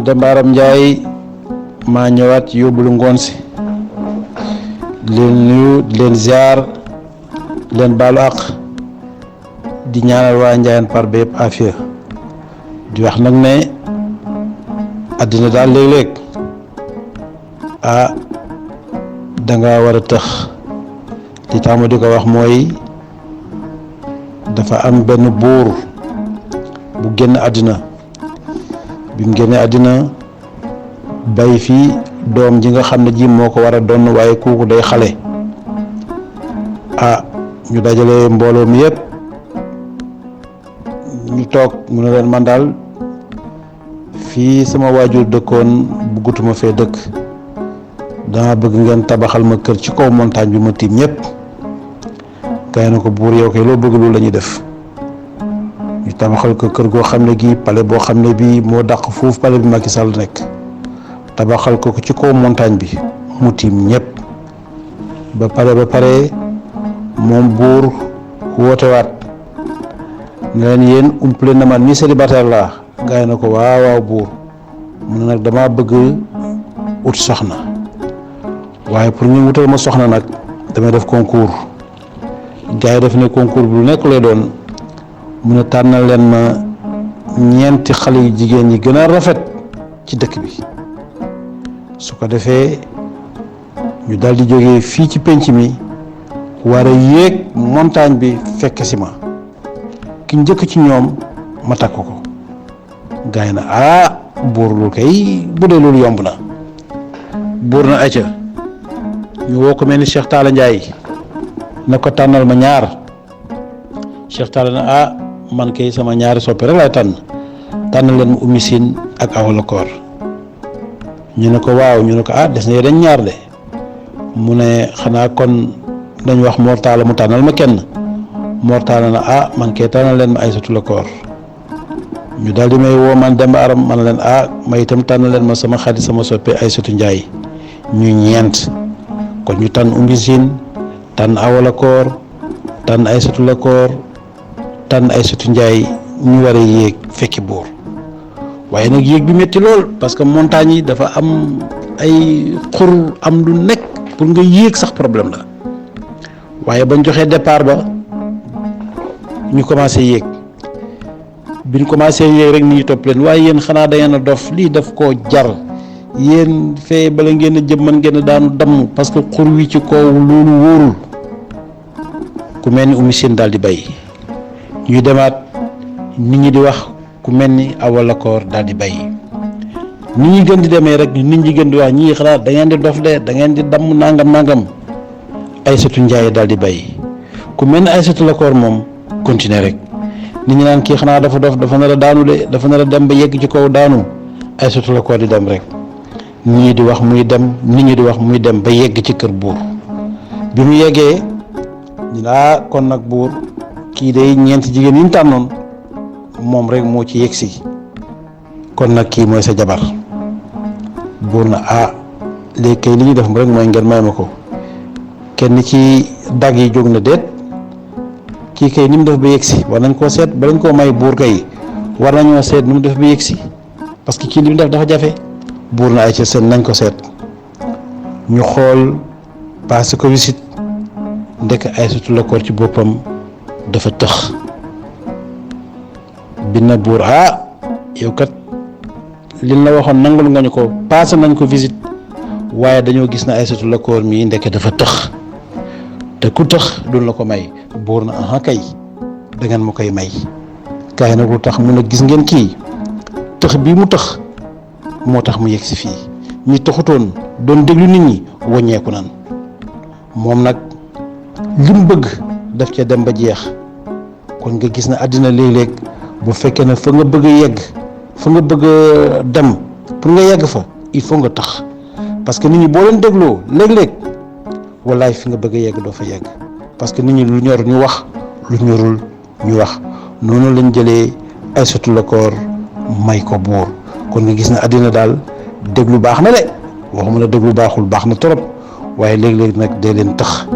Demba Aram Ndiaye maa ñëwaat yóbbulu ngoon si leen nuyu di leen ziar leen baalu àq di ñaanal waa Ndiayène Par bépp afiya di wax nag ne àddina daal léeg-léeg danga war a tëx li tax ma di ko wax mooy dafa am benn buur bu génn àddina bi mu génnee àddina bàyyi fii doom ji nga xam ne ji moo ko war a doon waaye kooku day xale ñu dajale mbooloo mi yëpp ñu toog mu ne leen man daal fii sama waajur dëkkoon buggutuma fee dëkk dama bëgg ngeen tabaxal ma kër ci kaw montagne bi ma tiim ñëpp kay na ko buur yow kay loo bëgg loolu la ñuy def ñu tabaxal ko kër goo xam ne gii palais boo xam ne bii moo dàq foofu palais bi Macky Sall nekk tabaxal ko ci kaw montagne bi mu tiim ñëpp ba pare moom buur wootewaat ne leen yéen umpale na man mi célibataire laa gaay na ko waaw buur mu ne nag dama bëgg ut soxna waaye pour ñu wutal ma soxna nag damay def concours gars yi def ne concours bu nekk lay doon mu ne tànnal leen ma ñeenti xale yu jigéen ñi gën a rafet ci dëkk bi su ko defee ñu daal di jógee fii ci penc mi war a yéeg montagne bi fekk si ma ki njëkk ci ñoom ma takk ko gars yi na buur lu kay bu dee loolu yomb na buur na acca ñu woo ko mel ni Cheikh Talla Ndiaye na ko tànnal ma ñaar Cheikh Talla na man kay sama ñaari soppe rek laay tànnal leen mu Oumy Sine ak Awa Lakor ñu ne ko waaw ñu ne ko des na yeneen ñaar de mu ne xanaa kon dañ wax Mor Talla mu tànnal ma kenn Mor Talla na man kay tànnal leen ma Aïssatou Lakor ñu daal di may woo man Demba Aram man leen ma itam tànnal leen ma sama xarit sama soppe Aïssatou Ndiaye ñu ñeent kon ñu tànn Oumy Sine tànn Awa Lakor tànn Aïssatou Lakor tànn Aïssatou Ndiaye ñu war a yéeg fekki buur waaye nag yéeg bi métti lool parce que montagne yi dafa am ay xur am lu nekk pour nga yéeg sax problème la waaye bañ joxee départ ba ñu commencé yéeg biñ commencé yéeg rek nit ñi topp leen waaye yéen xanaa da ngeen a dof lii daf koo jar yéen fee bala ngeen a jëm man ngeen a daanu damm parce que xur wi ci kaw loolu wóorul ku mel ni Oumy Sine daal di bay ñuy demaat nit ñi di wax ku mel ni Awa Lakor daal di bay nit ñi gën di demee rek nit ñi gën di wax ñii xanaa da ngeen di dof de da ngeen di damm nangam Aïssatou Ndiaye daal di bay ku mel ni Aïssatou Lakor moom continuer rek nit ñi naan kii xanaa dafa dof dafa nar a daanu de dafa nar a dem ba yegg ci kaw daanu Aïssatou Lakor di dem rek ñii di wax muy dem nit ñi di wax muy dem ba yegg ci kër buur bi mu yeggee ñu kon nag buur kii day ñeenti jigéen yi ñu tànnoon moom rek moo ci yegsi kon nag kii mooy sa jabar buur na léegi kay li ñu def rek mooy ngeen may ma ko kenn ci dag yi jóg na déet kii kay ni mu def ba yegsi war nañ koo seet ba lañ koo may buur kay war nañoo seet ni mu def ba yegsi parce que kii li mu def dafa jafe buur na ay ca seen nañ ko seet ñu xool passé ko visite ndekk Aïssatou Lakor ci boppam dafa tëx bi na buur yow kat liñ la waxoon nangul nga ñu ko passé nañ ko visite waaye dañoo gis na Aïssatou Lakor mii ndekk dafa tëx te ku tëx duñ la ko may buur na kay da ngeen ma koy may kaay nag lu tax mun a gis ngeen kii tëx bii mu tëx moo tax mu yegg si fii ñi taxutoon doon déglu nit ñi wàññeeku nan moom nag lim bëgg daf ca dem ba jeex kon nga gis ne àddina léeg-léeg bu fekkee ne fa nga bëgg a yegg fa nga bëgg a dem pour nga yegg fa il faut nga tax parce que nit ñi boo leen dégloo léeg-léeg wallaay fi nga bëgg a yegg doo fa yegg parce que nit ñi lu ñor ñu wax lu ñorul ñu wax noonu lañ jëlee Aïssatou Lakor may ko buur kon nga gis ne àddina daal déglu baax na de waxuma la déglu baaxul baax na trop waaye léeg-léeg nag dee leen tax